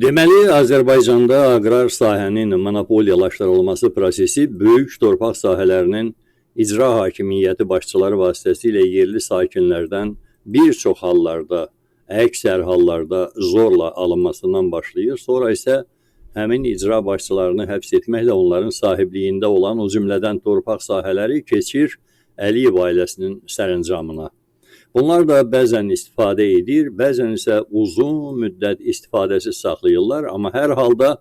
Deməli, Azərbaycanda aqrar sahənin monopoliyalaşdırılması prosesi böyük torpaq sahələrinin icra hakimiyyəti başçıları vasitəsilə yerli sakinlərdən bir çox hallarda, əksər hallarda zorla alınmasından başlayır. Sonra isə həmin icra başçılarını həbs etməklə onların sahibliyində olan o cümlədən torpaq sahələri keçir Əliyev ailəsinin sərəncamına. Bunlar da bəzən istifadə edir, bəzən isə uzun müddət istifadəsiz saxlayırlar, amma hər halda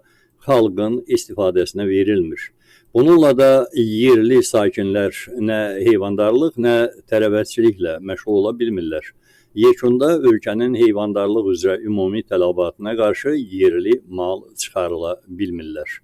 xalqın istifadəsinə verilmir. Bununla da yerli sakinlər nə heyvandarlıq, nə tərəvəzçiliklə məşğul ola bilmirlər. Yekunda ölkənin heyvandarlıq üzrə ümumi tələbatına qarşı yerli mal çıxarıla bilmirlər.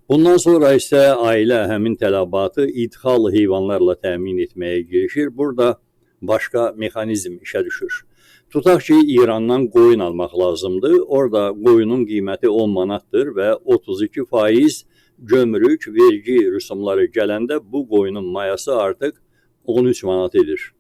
Bundan sonra isə ailə həmin tələbatı idxal heyvanlarla təmin etməyə girişir. Burada başqa mexanizm işə düşür. Tutaq ki, İrandan qoyun almaq lazımdır. Orada qoyunun qiyməti 10 manatdır və 32% gömrük, vergi rüsumları gələndə bu qoyunun mayası artıq 13 manat edir.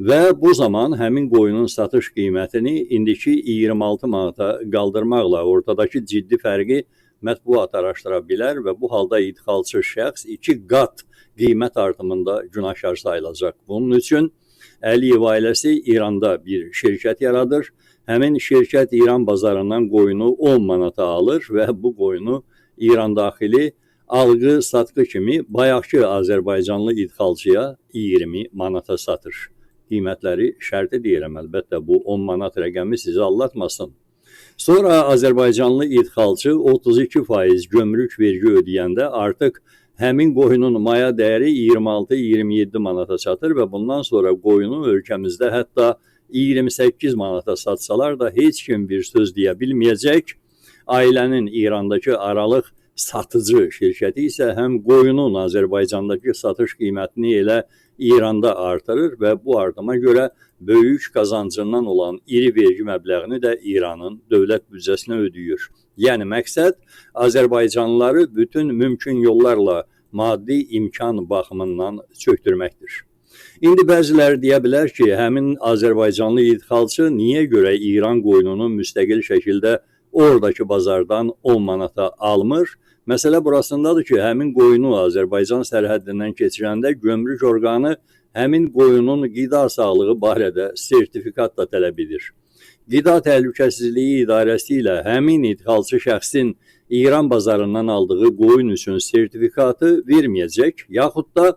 Və bu zaman həmin qoyunun satış qiymətini indiki 26 manata qaldırmaqla ortadakı ciddi fərqi mətbuat araşdıra bilər və bu halda idxalçı şəxs 2 qat qiymət artımında günahkar sayılacaq. Bunun üçün Əliyev ailəsi İranda bir şirkət yaradır. Həmin şirkət İran bazarından qoyunu 10 manata alır və bu qoyunu İran daxili alqı-satqı kimi bayaqki Azərbaycanlı idxalçıya 20 manata satır. Qiymətləri şərti deyirəm, əlbəttə bu 10 manat rəqəmi sizi aldatmasın. Sonra Azərbaycanlı idxalçı 32% gömrük vergi ödəyəndə artıq həmin qoyunun maya dəyəri 26-27 manata çatır və bundan sonra qoyunu ölkəmizdə hətta 28 manata satsalar da heç kim bir söz deyə bilməyəcək. Ailənin İrandakı aralıq satıcı şirkəti isə həm qoyunun Azərbaycandakı satış qiymətini elə İranda artırır və bu artıma görə böyük qazancından olan iri vergi məbləğini də İranın dövlət büdcəsinə ödəyir. Yəni məqsəd Azərbaycanlıları bütün mümkün yollarla maddi imkan baxımından çökdürməkdir. İndi bəziləri deyə bilər ki, həmin Azərbaycanlı idxalçı niyə görə İran qoyununu müstəqil şəkildə oradakı bazardan 10 manata almır? Məsələ burasındadır ki, həmin qoyunu Azərbaycan sərhəddindən keçirəndə gömrük orqanı həmin qoyunun qida sağlığı barədə sertifikat da tələb edir. Qida Təhlükəsizliyi İdarəsi ilə həmin idxalçı şəxsin İran bazarından aldığı qoyun üçün sertifikatı verməyəcək, yaxud da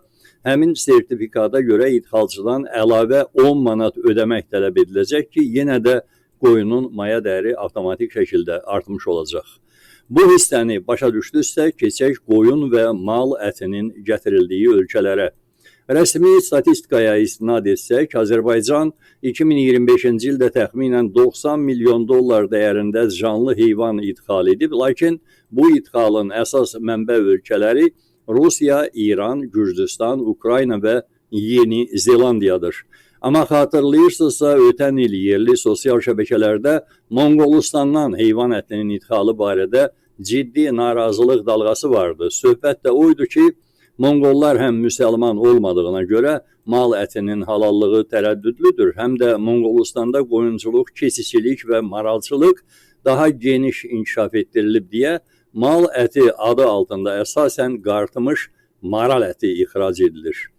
həmin sertifikata görə idxalçıdan əlavə 10 manat ödəmək tələb ediləcək ki, yenə də qoyunun maya dəyəri avtomatik şəkildə artmış olacaq. Bu hissəni başa düşdünüzsə, keçək qoyun və mal ətinin gətirildiyi ölkələrə. Rəsmi statistikaya istinad etsək, Azərbaycan 2025-ci ildə təxminən 90 milyon dollar dəyərində canlı heyvan idxal edib, lakin bu idxalın əsas mənbə ölkələri Rusiya, İran, Gürcüstan, Ukrayna və Yeni Zelandiyadır. Amma xatırlayırsınızsa, ötən il yerli sosial şəbəkələrdə Monqolistandan heyvan ətinin idxalı barədə ciddi narazılıq dalğası vardı. Söhbət də oydu ki, Monqollar həm müsəlman olmadığına görə mal ətinin halallığı tərəddüdlüdür, həm də Monqolistanda qoyunçuluq, keçiçilik və maralçılıq daha geniş inkişaf etdirilib deyə mal əti adı altında əsasən qarıtmış maral əti ixrac edilir.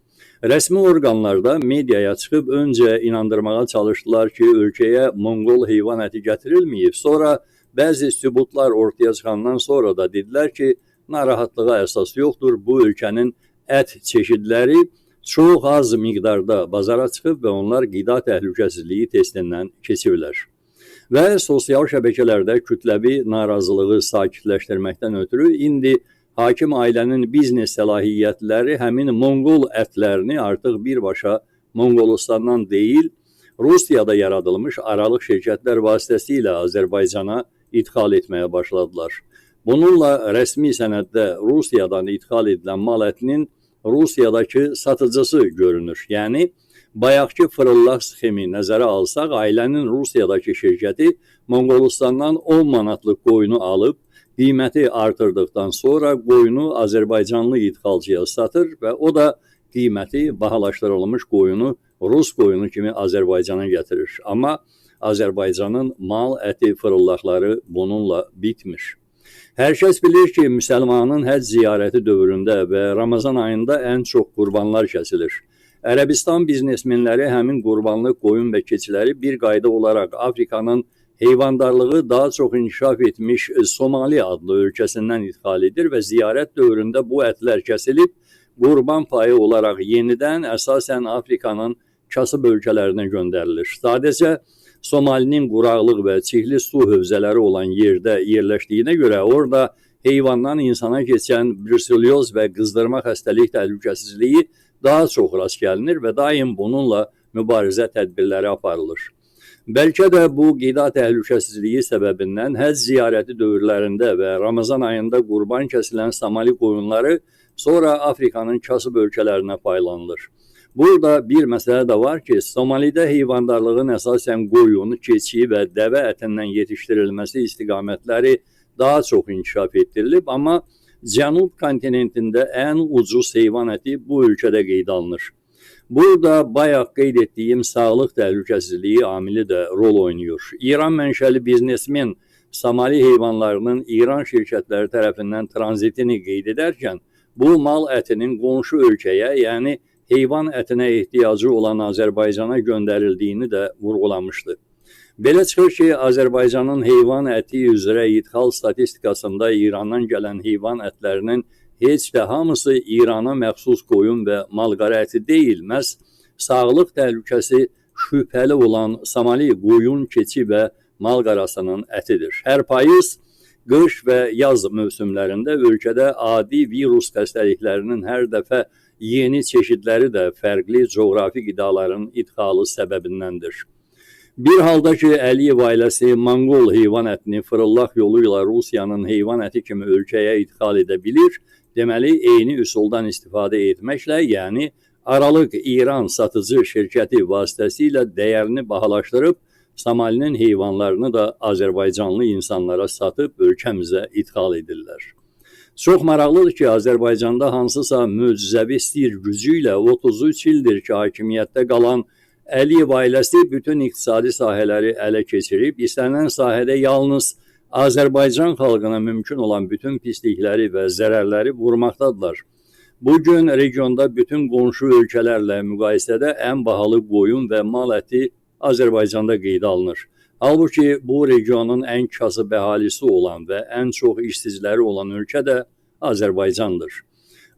Rəsmi orqanlarda mediaya çıxıb öncə inandırmağa çalışdılar ki, ölkəyə Monqol heyvan əti gətirilməyib. Sonra bəzi sübutlar ortaya çıxandan sonra da dedilər ki, narahatlığa əsas yoxdur. Bu ölkənin ət çeşidləri çox az miqdarda bazara çıxıb və onlar qida təhlükəsizliyi testindən keçiblər. Və sosial şəbəkələrdə kütləvi narazılığı sakitləşdirməkdən ötürü indi hakim ailənin biznes səlahiyyətləri həmin Monqol ətlərini artıq birbaşa Monqolistandan deyil, Rusiyada yaradılmış aralıq şirkətlər vasitəsilə Azərbaycana idxal etməyə başladılar. Bununla rəsmi sənəddə Rusiyadan idxal edilən mal ətinin Rusiyadakı satıcısı görünür. Yəni, bayaqki fırıldaq sxemi nəzərə alsaq, ailənin Rusiyadakı şirkəti Monqolistandan 10 manatlıq qoyunu alıb, qiyməti artırdıqdan sonra qoyunu Azərbaycanlı idxalçıya satır və o da qiyməti bahalaşdırılmış qoyunu Rus qoyunu kimi Azərbaycana gətirir. Amma Azərbaycanın mal əti fırıldaqları bununla bitmir. Hər kəs bilir ki, müsəlmanın həcc ziyarəti dövründə və Ramazan ayında ən çox qurbanlar kəsilir. Ərəbistan biznesmenləri həmin qurbanlıq qoyun və keçiləri bir qayda olaraq Afrikanın heyvandarlığı daha çox inkişaf etmiş Somali adlı ölkəsindən idxal edir və ziyarət dövründə bu ətlər kəsilib qurban payı olaraq yenidən əsasən Afrikanın kasıb ölkələrinə göndərilir. Sadəcə Somalinin quraqlıq və çihli su hövzələri olan yerdə yerləşdiyinə görə orada heyvandan insana keçən bruselyoz və qızdırma xəstəlik təhlükəsizliyi daha çox rast gəlinir və daim bununla mübarizə tədbirləri aparılır. Bəlkə də bu qida təhlükəsizliyi səbəbindən həcc ziyarəti dövrlərində və Ramazan ayında qurban kəsilən Somali qoyunları sonra Afrikanın kasıb ölkələrinə paylanılır. Burada bir məsələ də var ki, Somalidə heyvandarlığın əsasən qoyun, keçi və dəvə ətindən yetişdirilməsi istiqamətləri daha çox inkişaf etdirilib, amma Cənub kontinentində ən ucuz heyvan əti bu ölkədə qeydə alınır. Burada bayaq qeyd etdiyim sağlıq təhlükəsizliyi amili də rol oynayır. İran mənşəli biznesmen Somali heyvanlarının İran şirkətləri tərəfindən tranzitini qeyd edərkən, bu mal ətinin qonşu ölkəyə, yəni heyvan ətinə ehtiyacı olan Azərbaycana göndərildiyini də vurğulamışdı. Belə çıxır ki, Azərbaycanın heyvan əti üzrə idxal statistikasında İrandan gələn heyvan ətlərinin heç də hamısı İrana məxsus qoyun və malqara əti deyil, məhz sağlıq təhlükəsi şübhəli olan Somali qoyun, keçi və malqarasının ətidir. Hər payız, qış və yaz mövsümlərində ölkədə adi virus xəstəliklərinin hər dəfə yeni çeşidləri də fərqli coğrafi qidaların idxalı səbəbindəndir. Bir halda ki, Əliyev ailəsi Monqol heyvan ətini fırıldaq yolu ilə Rusiyanın heyvan əti kimi ölkəyə idxal edə bilir, deməli, eyni üsuldan istifadə etməklə, yəni Aralıq İran satıcı şirkəti vasitəsilə dəyərini bahalaşdırıb, Somalinin heyvanlarını da Azərbaycanlı insanlara satıb ölkəmizə idxal edirlər. Çox maraqlıdır ki, Azərbaycanda hansısa möcüzəvi sir gücü ilə 33 ildir ki, hakimiyyətdə qalan Əliyev ailəsi bütün iqtisadi sahələri ələ keçirib, istənilən sahədə yalnız Azərbaycan xalqına mümkün olan bütün pislikləri və zərərləri vurmaqdadırlar. Bugün regionda bütün qonşu ölkələrlə müqayisədə ən bahalı qoyun və mal əti Azərbaycanda qeydə alınır. Halbuki bu regionun ən kasıb əhalisi olan və ən çox işsizləri olan ölkə də Azərbaycandır.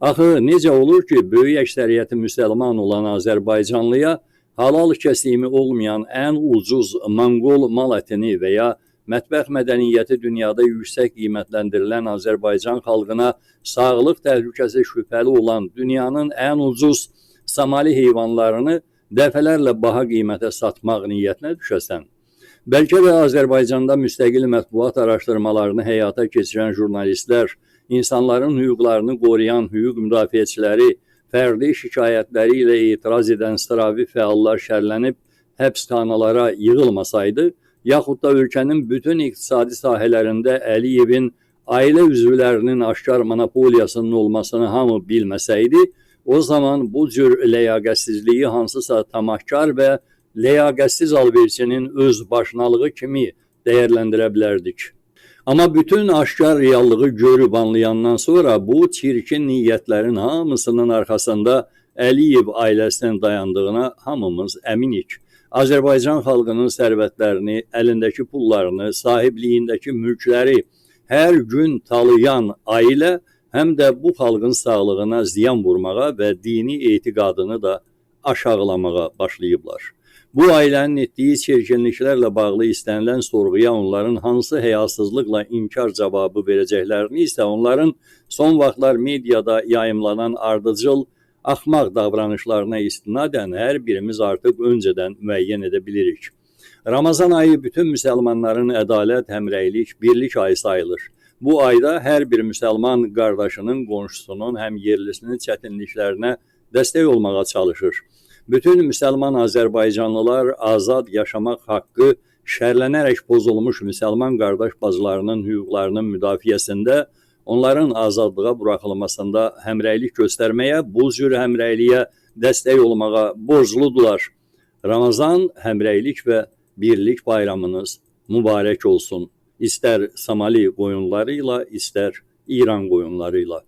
Axı necə olur ki, böyük əksəriyyəti müsəlman olan Azərbaycanlıya halal kəsimi olmayan ən ucuz Monqol mal ətini və ya mətbəx mədəniyyəti dünyada yüksək qiymətləndirilən Azərbaycan xalqına sağlıq təhlükəsi şübhəli olan dünyanın ən ucuz Somali heyvanlarını dəfələrlə baha qiymətə satmaq niyyətinə düşəsən? Bəlkə də Azərbaycanda müstəqil mətbuat araşdırmalarını həyata keçirən jurnalistlər, insanların hüquqlarını qoruyan hüquq müdafiəçiləri, fərdi şikayətləri ilə etiraz edən sıravi fəallar şərlənib həbsxanalara yığılmasaydı, yaxud da ölkənin bütün iqtisadi sahələrində Əliyevin ailə üzvlərinin aşkar monopoliyasının olmasını hamı bilməsəydi, o zaman bu cür ləyaqətsizliyi hansısa tamahkar və ləyaqətsiz alverçinin öz başınalığı kimi dəyərləndirə bilərdik. Amma bütün aşkar reallığı görüb anlayandan sonra bu çirkin niyyətlərin hamısının arxasında Əliyev ailəsinin dayandığına hamımız əminik. Azərbaycan xalqının sərvətlərini, əlindəki pullarını, sahibliyindəki mülkləri hər gün talayan ailə həm də bu xalqın sağlığına ziyan vurmağa və dini etiqadını da aşağılamağa başlayıblar. Bu ailənin etdiyi çirkinliklərlə bağlı istənilən sorğuya onların hansı həyasızlıqla inkar cavabı verəcəklərini isə onların son vaxtlar mediada yayımlanan ardıcıl axmaq davranışlarına istinadən hər birimiz artıq öncədən müəyyən edə bilirik. Ramazan ayı bütün müsəlmanların ədalət, həmrəylik, birlik ayı sayılır. Bu ayda hər bir müsəlman qardaşının, qonşusunun, həm yerlisinin çətinliklərinə dəstək olmağa çalışır. Bütün müsəlman Azərbaycanlılar azad yaşamaq haqqı şərlənərək pozulmuş müsəlman qardaş bacılarının hüquqlarının müdafiəsində, onların azadlığa buraxılmasında həmrəylik göstərməyə, bu cür həmrəyliyə dəstək olmağa borcludular. Ramazan həmrəylik və birlik bayramınız mübarək olsun. İstər Somali qoyunları ilə, istər İran qoyunları ilə.